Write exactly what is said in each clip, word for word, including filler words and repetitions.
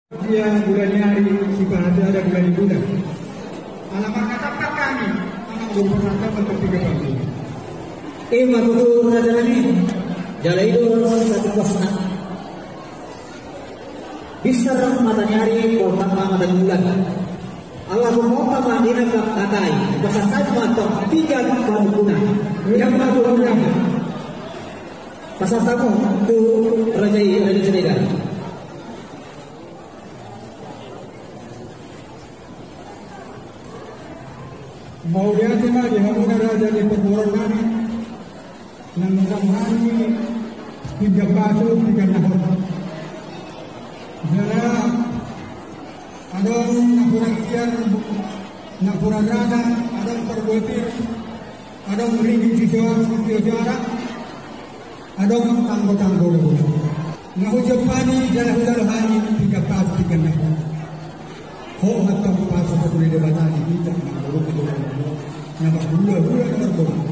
Ia bulan ni ari, si pahatahon bulan ni bulan. Ala marnatampak hami, anak buah pasantapan topi gapangku. Ima tutu raja nami, jala i do satu kuasna. Bisar mata ni ari, potang ma mata ni bulan. Ala potang ma di na pangkatai, pasantapan ma tong pinggan panungkunan. Ia ma tutu raja nami. Pasantapan tu raja i, raja Siregar. Mauliate ma di hamuna raja ni parboruon nami, naung hami pinggan pasu, pinggan na hot. Jala adong napuran tiar, napuran rata, adong parboru pir, adong ringgit sisoara, sisoara, adong tanggo-tanggo do. Nga hujompani jala hujalo hami pinggan pasu, pinggan na hot. Ho mantong pasu tu Debata di hita, na marhula-hula, na marhula-hula, na marhula.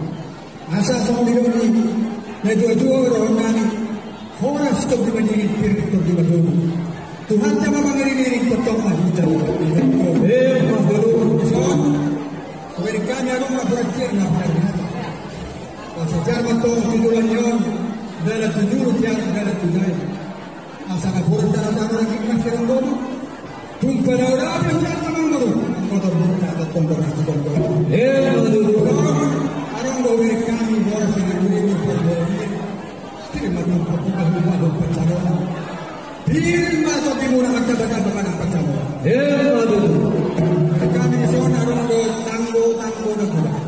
Asa songon didok ni na tua-tua, dohonon nami: Horas tondi mangiring, pir tondi mangolu. Tuhanta ma mangiring-iring, tongtong ma hita. Eh, mangolu. Dison hubereng hami adong napuran tiar, napuran rata. Asa tiar ma tong tu joloan ni on, dalan tu julu, tiar dalan tu jaya. Asa napuran tano-tano na sirang domu. Tung pada ora apa yang sama ngoro. Motor buka atau tongkol nasi tongkol. Eh, adong do hubereng hami boras ni na duri ni parboru pir. Pir ma tong pabuka rumah do pancalona. Pir ma tong di muna martaba-taba manang pancalona. Eh, hubereng hami dison adong do tanggo-tanggo na hot.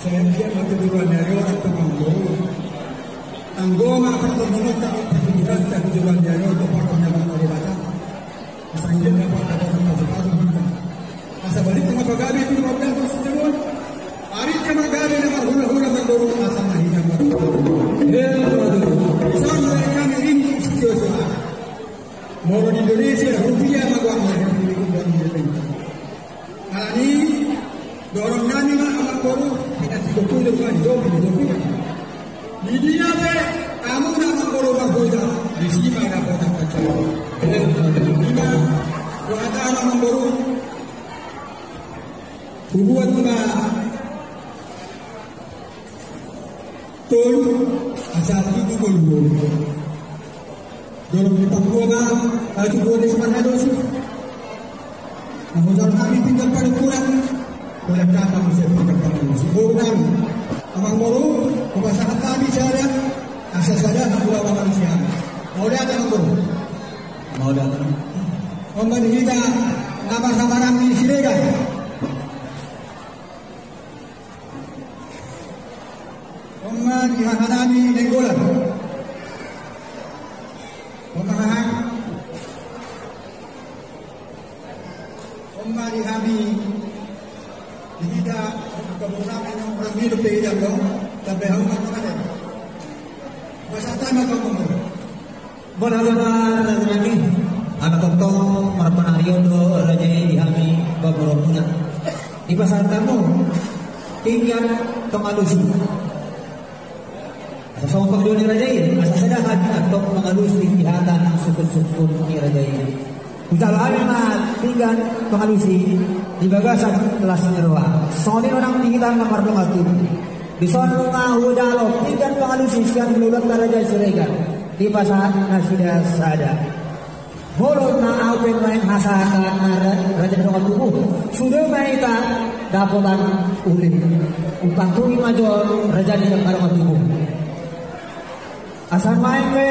Sai anggiat ma tu joloan ni ari on, amang boru. Tanggo ma partondion, tanggo partondion, tu joloan ni ari on, tu partondion ni Debata. Asa anggiat ma partondion, pasu-pasu hita. Asa balik ma pagabe tu lima belas Agustus on. Ari ma gabe na marhula-hula, amang boru, asa na hita ma. Dison hubereng hami ringgit sisoara. Molo di Indonesia, rupiah ma goarna, di Indonesia. Alani, dohonon nami ma, amang boru, pinantigo-tigo ma di topi, di topi. Di dia pe hamuna, amang boru, marhula, disi ma dapotan pancalona. Ima, dohonon, amang boru. Hubuat ma tolu, asa tutu tolu. Dolok ni pangkua ma, aju buat di semarna dosu. Na hujalo hami pinggan panungkunan, boleh kata mesti pinggan panungkunan. Boru nami, amang boru, hupasahat hami sada, asa sada na hula mangalusi hami. Mauliate, amang boru. Mauliate. On ma di hita na marhahamaranggi Siregar. On ma di hahanami Nainggolan. On ma haha. On ma di hami, di hita, di kabungan, yang orang hidup di hita, dong. Sampai hamu makan ada. Masa tanya kau ngomong. Bona bona, raja nami, ala tongtong marpanarion do raja i di hami parboruonmuna. Dipasahat hamu pinggan pangalusi. Asa songon pangidoan ni raja i, asa sada hami antong mangalusi di hata nang sungkun-sungkun ni raja i. Hujalo hami ma pinggan pangalusi di bagasan las ni roha. Songon i nang di hita na mardongan tubu. Dison nunga hujalo pinggan pangalusi sian hulahulanta raja Siregar. Dipasahat nasida sada. Molo na ahu pe nuaeng hasahatan na ra-, raja na dongan tubu, sude ma hita dapotan uli. Hupantungi ma jo raja na dongan tubu. Asa nuaeng pe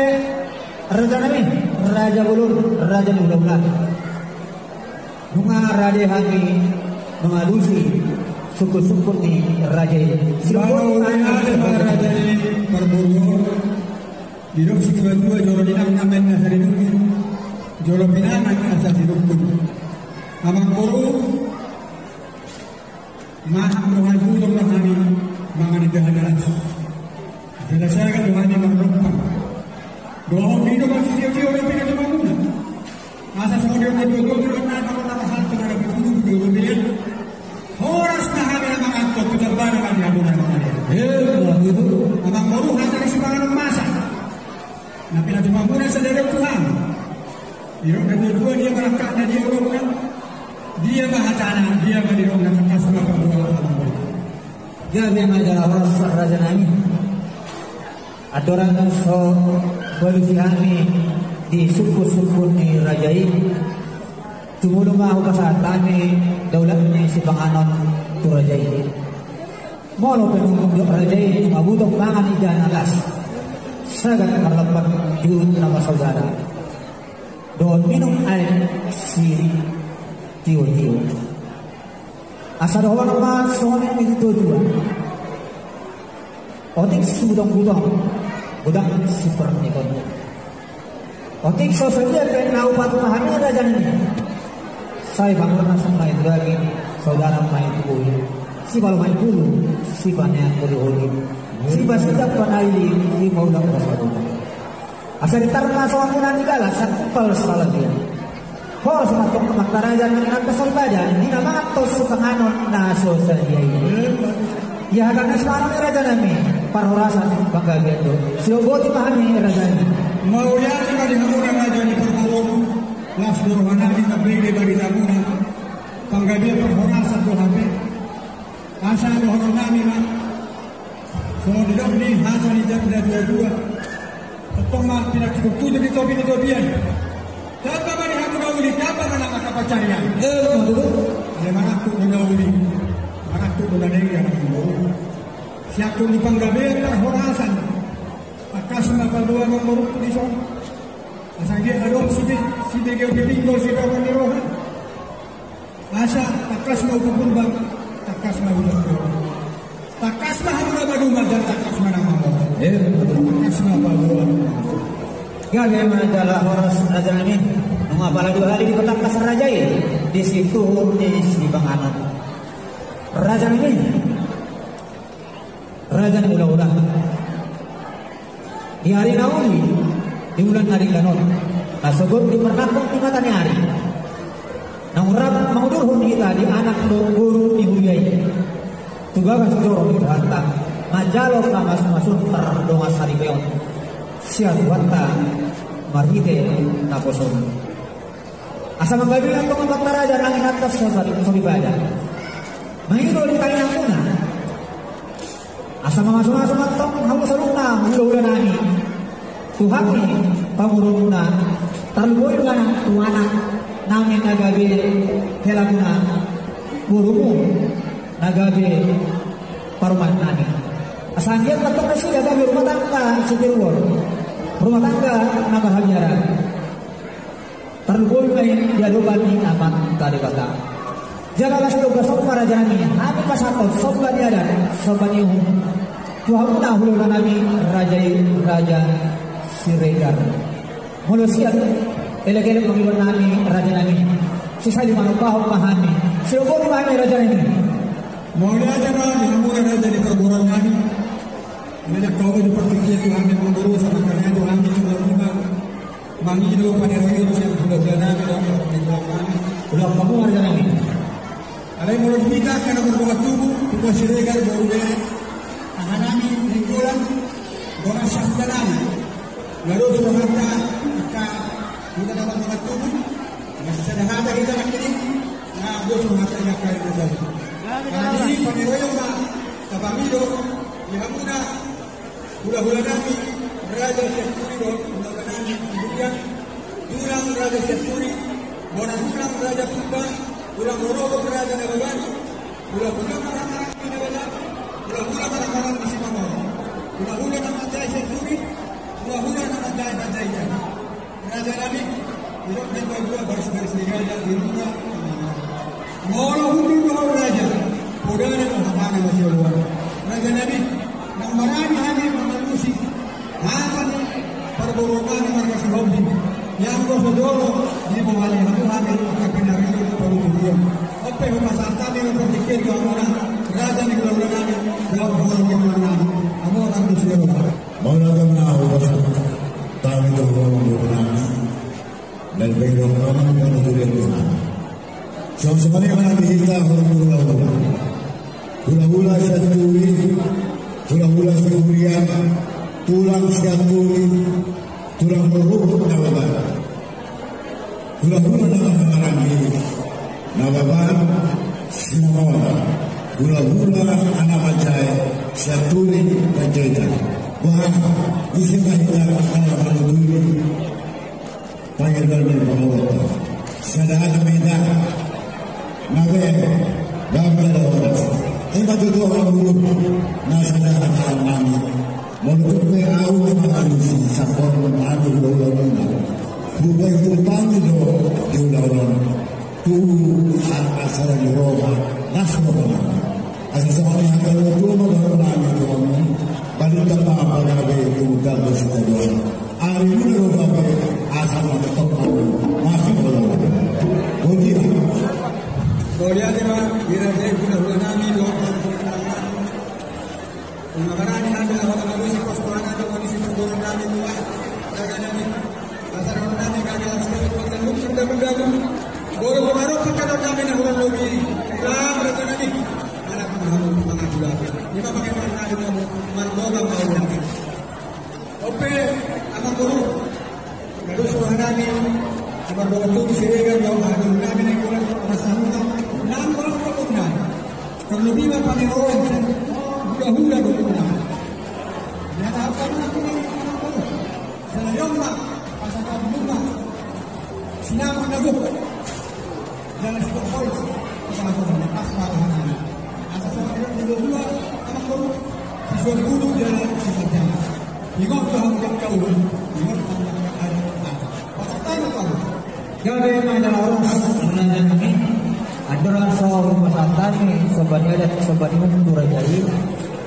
raja nami, raja bolon, raja ni hulahula. Nunga rade hami mangalusi sungkun-sungkun ni raja i. Mauliate ma raja ni parboruon. Didok situatua, jolo ni inang na maen na sarinungkun, jolo pinangan asa sinungkun. Amang boru, mahang do hami, butong do hami mangan indahan na las. Jala sagan do hami marlompang. Dohot ni do masisio-sio do pinangan muna. Asa songon dia dua dua dua na na na hal tu na dapot dua dua dua. Horas na hami na mangan tu jambana hami, hami na mangan. Eh, begitu. Amang boru, hata ni sipanganon masa. Na pinatupa muna sadari on tu hami. Didok na dua-dua, dia ma langkatna, dia ma ulokna, dia ma hatana, dia ma nidokna, tangkas ma paboa. Gabe ma jala horas, raja nami. Andorang so hualusi hami di sungkun-sungkun ni raja i, jumolo ma hupasahat hami daulat ni sipanganon tu raja i. Molo pe nunga didok raja i, nunga butong mangan ida na las, sagat marlambat di uhum na marsaudara dohot minum aek sitio-tio. Asa dohonon ma songon i tu dua. Otik sibutong-butong, godang sipernikon. Otik so sadia pe na hupatupa hami, raja nami, sai panguluna songon i tu daging, saudara ma i tu bohi, sipalomain pulu, sipaneang holi-holi, sipasitap panaili, sipaulak pasabutan. Asa ditarna songon muna ni galas, sangkupal salabian. Horas ma antong amanta raja nang inanta soripada, di na mangan tu sipanganon na so sadia i. Ia hata na sipanganon, raja nami, parhorasan panggabean do. Sidok boti ma hami, raja nami. Mauliate ma di hamuna, raja ni parboru. Las do roha nami mambege baritamuna. Panggabean parhorasan do hape. Asa dohonon nami ma songon didok ni hata ni hata na dua-dua. Antong ma pinantikhon tutu di topi ni topian. Tamba ma di hamu na uli, tamba ma na mangkapansarian. Ema tutu. Alai marangkup do na uli, marangkup do na denggan, amangboru. Siangkup ni panggabean parhorasan. Tangkas ma paboa, amangboru, tu dison. Asa anggiat adong sibe-, sibege pinggol, sidongan ni roha. Asa tangkas ma upu Purba, tangkas ma upu Purba. Tangkas ma hamu na maduma, jala tangkas ma na mamora. Ema tutu. Tangkas ma paboa. Gabe ma jala horas, raja nami. Nunga pala dua hali dipatangkas raja i di situhuk ni sipanganon. Raja nami, raja ni hula-hula. Di ari na uli, di bulan na denggan on, na sogot di marnangkok ni mata ni ari, naung rap mangudurhon hita di anak dohot boru ni huria i tu bagas joro ni Tuhanta, manjalo pamasumasu tardongan saripeon sian Tuhanta marhite naposona. Asa manggabean antong amanta raja nang inanta soripada. Mangido di tangiangmuna. Asa mamasu-masu ma antong hamu saluhutna hula-hula nami tu hami pamoruonmuna, tarlumobi ma nang tu anak nami na gabe helamuna, borumu na gabe parumaen nami. Asa anggiat ma antong nasida gabe rumah tangga sitiruon, rumah tangga na marhabiaran. Tarlumobi ma i di adopan ni Amanta Debata. Jala las do gabe somba, raja nami, hami pasahathon somba ni adat, somba ni uhum tu hamuna hula-hula nami, raja i Raja Siregar. Molo sian elek-elek pangidoan nami, raja nami, sisali manombahon ma hami, sidok boti ma hami, raja nami. Mauliate ma di hamuna raja ni parboruon nami. Elek hami di partingkian tu hami, amangboru, sahat ma tu hami, tu hami. Mangido pangidoan sian hula-hula nami, dohot hula-hula nami, hula-hula nami. Alai molo di hita angka na mardongan tubu, tu Siregar, boru, bere, aha nami, Nainggolan, dongan sahuta nami. Nga dos rohanta angka hita na mardongan tubu, nga sisada hata hita nangkining, nga dos rohanta angka hita na saut. Alani i pangidoan ma, tapangido di hamuna hula-hula nami, Raja Sianturi dohot hula-hula nami Sianturi, tulang Raja Sianturi, bona tulang Raja Purba, tulang rorobot Raja Nababan, hula-hula marhamaranggi Nababan, hula-hula marhamaranggi Simanjorang, hula-hula na manjae Sianturi, hula-hula na manjae-manjae i. Raja nami, didok na dua-dua, baris-baris ni raja di rumah. Molo hundul do ho raja, poda do hatana masioloan. Raja nami, nang marani hami mangalusi hata ni parboruon nami marga Sihombing. Ianggo so jolo diboan hamu hami angka pinarion ni paruturion. On pe hupasahat hami ma partingkian tu hamuna, raja ni hula-hula nami, dohot hula-hula nami. Hamu angka sioloan. Mauliate ma hupasahat hami tu hamu, amangboru nami. Nang pe didok hamu, amangboru, tu dia Tuhan. Songon i ma di hita, amangboru, hula-hula. Hula-hula Sianturi, hula-hula Sihurian, tulang Sianturi, tulang rorobot Nababan. Hulahula na marhahamaranggi, na baban Sinamora, hulahula anak manjae, Sianturi Panjaitan. Boha, ise ma hita anak manuturi pangidoan ni pamoruonta? Sada hata ma hita. Nunga be, bangga do horas. Ima tutu, amang boru, na sada hata nami. Molo tung pe ahu mangalusi, sampur mangalusi hulahula muna. Hubaen tumpang do di ulaon on. Tu angka sada ni roha, las roha. Asa songon i angka na tuatua ma dohonon nami tu hamu. Balintang ma pagabe tu gabe sitadoan. Ari muna do gabe, asa mantong hamu. Masih roha. Boti ma. Mauliate ma, di raja i hulahula nami do. Ima barani hami laho mangalusi pos roha nami, mangalusi parboruon nami, tua raja nami. Asa dohonon nami gabe las roha, pangkatanduk, pandabu-dabu. Boru pangarok, pangkatanduk nami na hurang lobi. Ulang raja nami. Anak ma hamu mangula. Ima pangkatanduk nami, marboga mauliate. Ope, amang boru. Gabe las roha nami, amang boru tu Siregar, dohot hamu nami na ingkon las roha nami. Nang boru boru nami. Tarlobi ma pangidoan, hulahula do muna. Nyata apa na tu nami amang boru. Selain ma, pasahat muna. Sinamot na gok. Jala si Kompol, si Kompol, na pas ma roha nami. Asa songon i do hulahula, amang boru, si Suan Bulu, jala si Panjang. Ingot do hamu dengka ulu, ingot hamu dengka ulu. Pasahat ma tu hamu. Gabe ma jala horas, raja nami. Andorang so pasahat nami, somba ni adat, somba ni ompu raja i.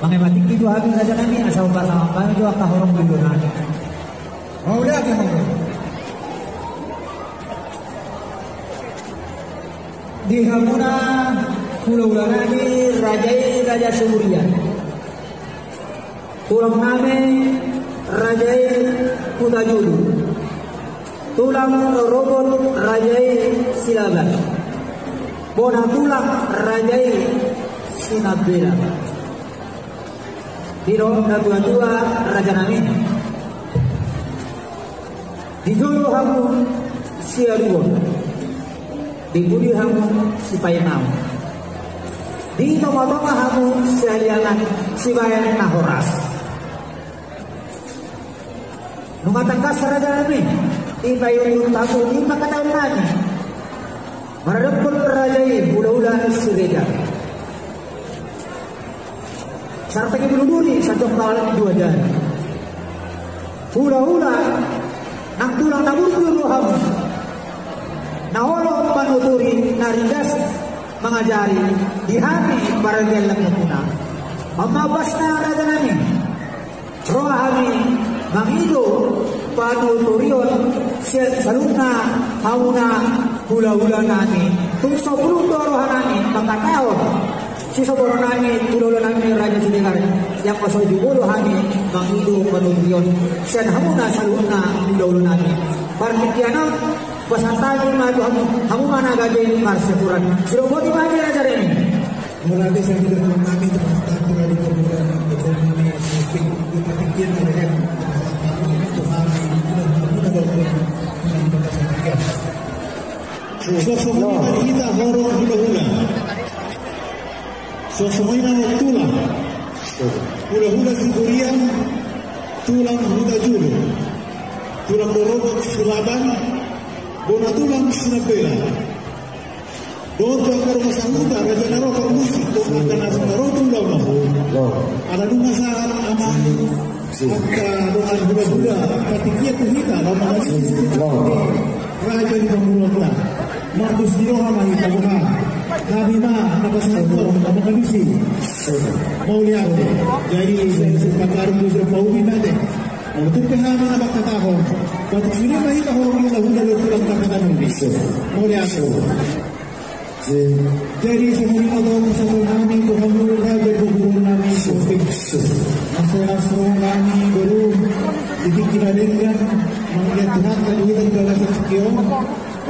Mangema tingki tu hami raja nami, asa pasahat hami tu angka horong ni hulahula nami. Mauliate ma. Di hamuna hulahula nami raja i, Raja Siburian. Tulang nami raja i Hutajulu. Tulang rorobot raja i Silaban. Bona tulang raja i Sinambela. Didok na tuatua raja nami. Di jolo hamu sialuhon. Di pudi hamu sipaingaon. Di tongatonga hamu sialiangan, sibaen na horas. Nunga tangkas raja nami, dipaihut hamu, dipangkatahon nami. Maradophon raja i hulahula Siregar. Sarta i bulu duri, sajongjong dua jari. Hulahula, nang tulang na burju do hamu. Na olo manuturi, na ringgas mangajari, di hami parajaan langit muna. Mamabasna raja nami. Ro hami mangido panuturion sian saluhutna hamuna hulahula nami. Tung so bulung do roha nami mangkatahon sisoboron nami tu hulahula nami Raja Siregar. Jala so jumolo hami mangido panuturion sian hamuna saluhutna hulahula nami. Partingkian on pasahat hami ma tu hamu, hamu ma na gabe marsiapuran. Sidok boti ma hami raja nami. Mauliate, sai didok nami tu pasahat tu raja i, tu hulahula nami, tu hulahula nami, sai dipingkir, dipingkir na leher, tu pasahat nami, tu hami, tu hami, tu hami, tu hami. Songon i ma di hita horong hulahula. Songon i ma tulang. Hulahula Siburian, tulang Hutajulu. Tulang rorobot Silaban, bona tulang Sinambela. Dohot tu angka dongan sahuta, raja na ro parmusik, dohot angka na so na ro tu ulaon on. Ala nunga sahat amang, angka dongan hulahula, partingkian tu hita, laho mangalusi raja ni pamoruonta. Mardos ni roha ma hita, boha. Hami ma na pasahathon mangalusi. Mauliate. Jadi, sipata arung do sipata ubi nate. Molo tung pe hami na mangkatahon, patik sude ma hita horong ni hulahula dohot tulang tangkanan on. Mauliate. Jadi songon i ma do pasahaton nami tu hamu raja ni pamoruon nami, so pingsu. Masa las roha nami boru, di tingki na denggan, mangaliat Tuhanta di hita di bagasan tingki on,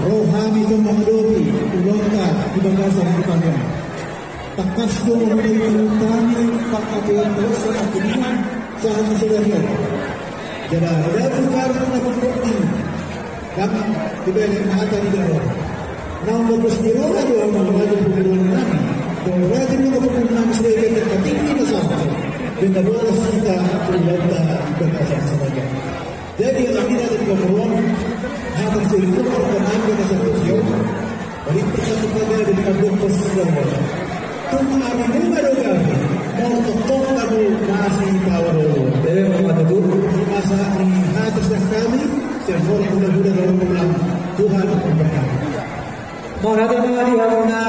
ro hami tong mangadopi ulaonta di bagasan tingki on. Tangkas do molo di hami pangkataion, terus sahat tu dia, sahat tu sadari on. Jala, jala bukan na pokokna. Dang dibalik hata di dalam. Naung bagus di roha di orang raja pengumuman nami. Dong raja ni untuk pengumuman sudah kita tinggi na sama. Benda bolas kita pengumuman kita sama. Jadi yang kita di pengumuman akan sering keluar dan ambil satu siu. Balik kita kepada di kampung pos. Tung ari nunga do gabe, molo tongtong gabe masih power. Jadi molo tutu di masa ni hata sian hami, sian hori muda-muda dalam tulang, Tuhan memberkati. Mauliate ma di hamuna,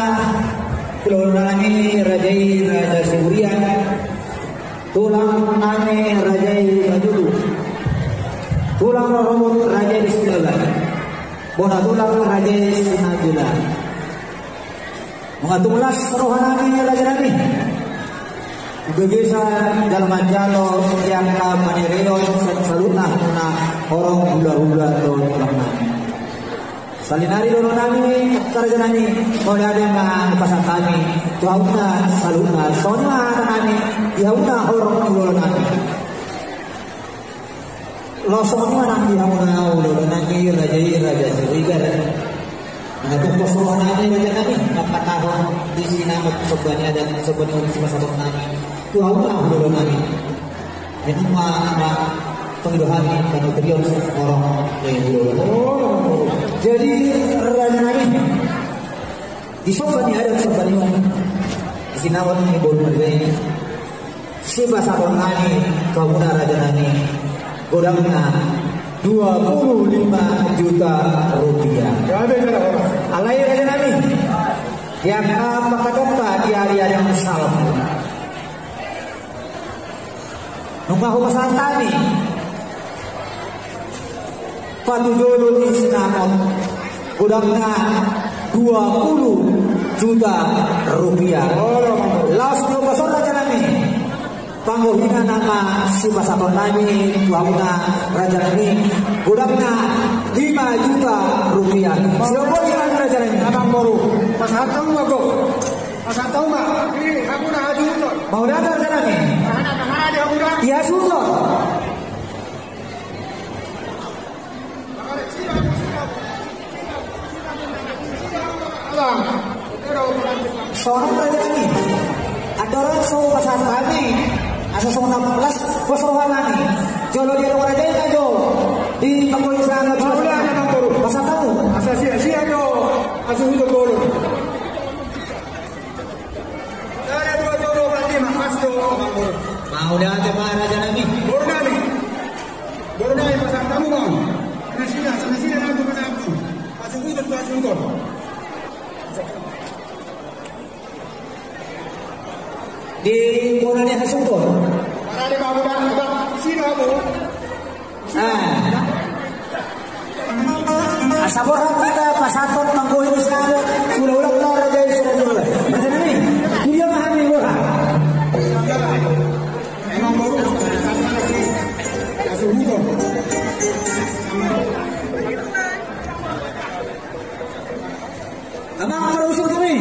tulang nami raja i, Raja Siburian, tulang nami raja i Bajulu, tulang rorobot raja i Silaban, bona tulang raja i Sinagila. Nunga tung las roha nami raja nami. Bege sa jalo manjalo sian na panereon saluhutna na horong hula-hula dohot tulang nami. Saonari do roha nami raja nami, mauliate ma hupasahat hami tu hamuna saluhutna, songon i ma hata nami di hamuna horong hula-hula nami. Laos songon i ma nang di hamuna hula-hula nami, raja i Raja Siregar. Nunga tung pos roha nami raja nami, manghatahon di sinamot somba ni adat, somba ni on, sipasahaton nami tu hamuna hula-hula nami. Jadi ma, ma, pangido hami, panuturion horong ni hula-hula. Oh, jadi raja nami, di somba ni adat, somba ni on, di sinamot ni boru marga i, sipasahaton nami tu hamuna raja nami, godangna dua puluh lima juta rupiah. Alai raja nami, di angka pangkataion di ari-ari na salpu, nunga hupasahat hami patujolo ni sinamot, godangna dua puluh juta rupiah. Laos di ombas on raja nami, panggohina nama sipasahaton nami tu hamuna raja nami, godangna lima juta rupiah. Siombo i raja nami. Amang boru, pasahat hamu ma, pasahat hamu ma. Di hamuna hasuhuton. Mauliate raja nami. Di hasuhuton. Songon raja nami, andorang so pasahat hami, asa songon na las pos roha nami. Jolo di raja i, jolo di panggohi. Pasahat hamu. Asa sia-sia do hasuhuton bolon. Sada, dua, tolu, opat, lima, pas do, amang boru. Mauliate ma raja nami. Boru nami. Boru nami, pasahat hamu ma. Nasida, nasida nang tu pasahat hamu. Hasuhuton, hasuhuton. Di bona ni hasuhuton. Parade ma bona, abang, sida hamu. Ah. Asa borhat hita pasahathon panggohi ni sinamot, hula-hula na raja i, hula-hula. Raja nami, tu dia ma hami borhat. Amang parhusip nami.